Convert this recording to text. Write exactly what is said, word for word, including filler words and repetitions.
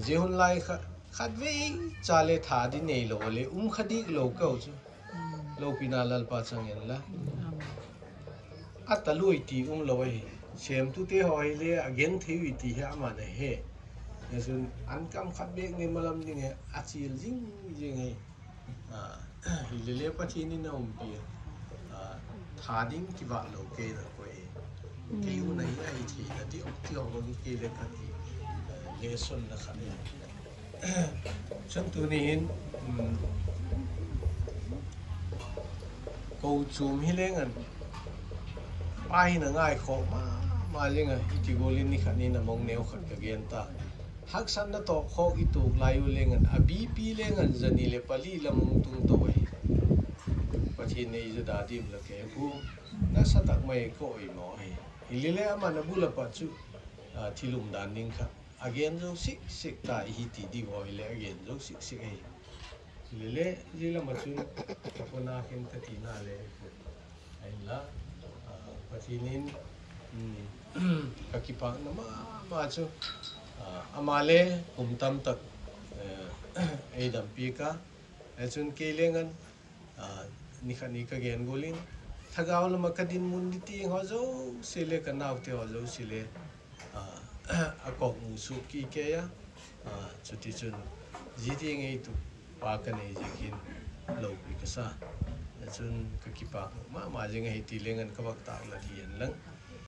Zia hun lai kha, khatvei cha le tha di neilou le um kha dik lou kei chu. Loupina Lalpa chang hen la. A ta lui ti umlou hi. Semtute haw hi le a gen thei uh hi ti hi amah na he. Hichun an kam khat bek ni malam ding hi a chil zing zing hi. Ah, hi le le Pathian in a umpi. Ah, tha ding kivak lou kei na koih. Kei u na hi a hi thei na ti ok ti ok bang kei le khat hi. Ah, lesson na khat hi. Chun tuni hin, um, kou chum hi leng an. Pa hi na ngai khawk ma, ma leng a, i ti gol in ni khat ni na mong neu khat ka gen ta. Haksatna tawh khawk i tuk lai u leng an, a B P leng an zani le pali lam hong tung tou hi. Pathian nei zada dim la ke bu, na sa tak mai ko i mo hi. Hi le le amah na bul a pat chu, ah, thil umdan ding kha. A gen zou siksik ta i hi ti di voi le a gen zou siksik hi. Hi le le, zia lam a chun, ka pona khen ka tina le, ahin la, ah, Pathian in, um, ka kipakna ma, ma chu, ah, amah le, kum tam tak, eh, ei dampi ka, eh, chun kei leng an, ah, ni khat ni ka gen gol in, thagau lam a ka dinmun di ti haw zosia le ka naute haw zosia le, ah, a kawkmu suk kei a, ah, chuti chun zi ti ngei tu pa ka nei ziakin lopi ka sa. Chun ka kipak ma, ma zing a hi ti leng an ka vak tak la ti en lang.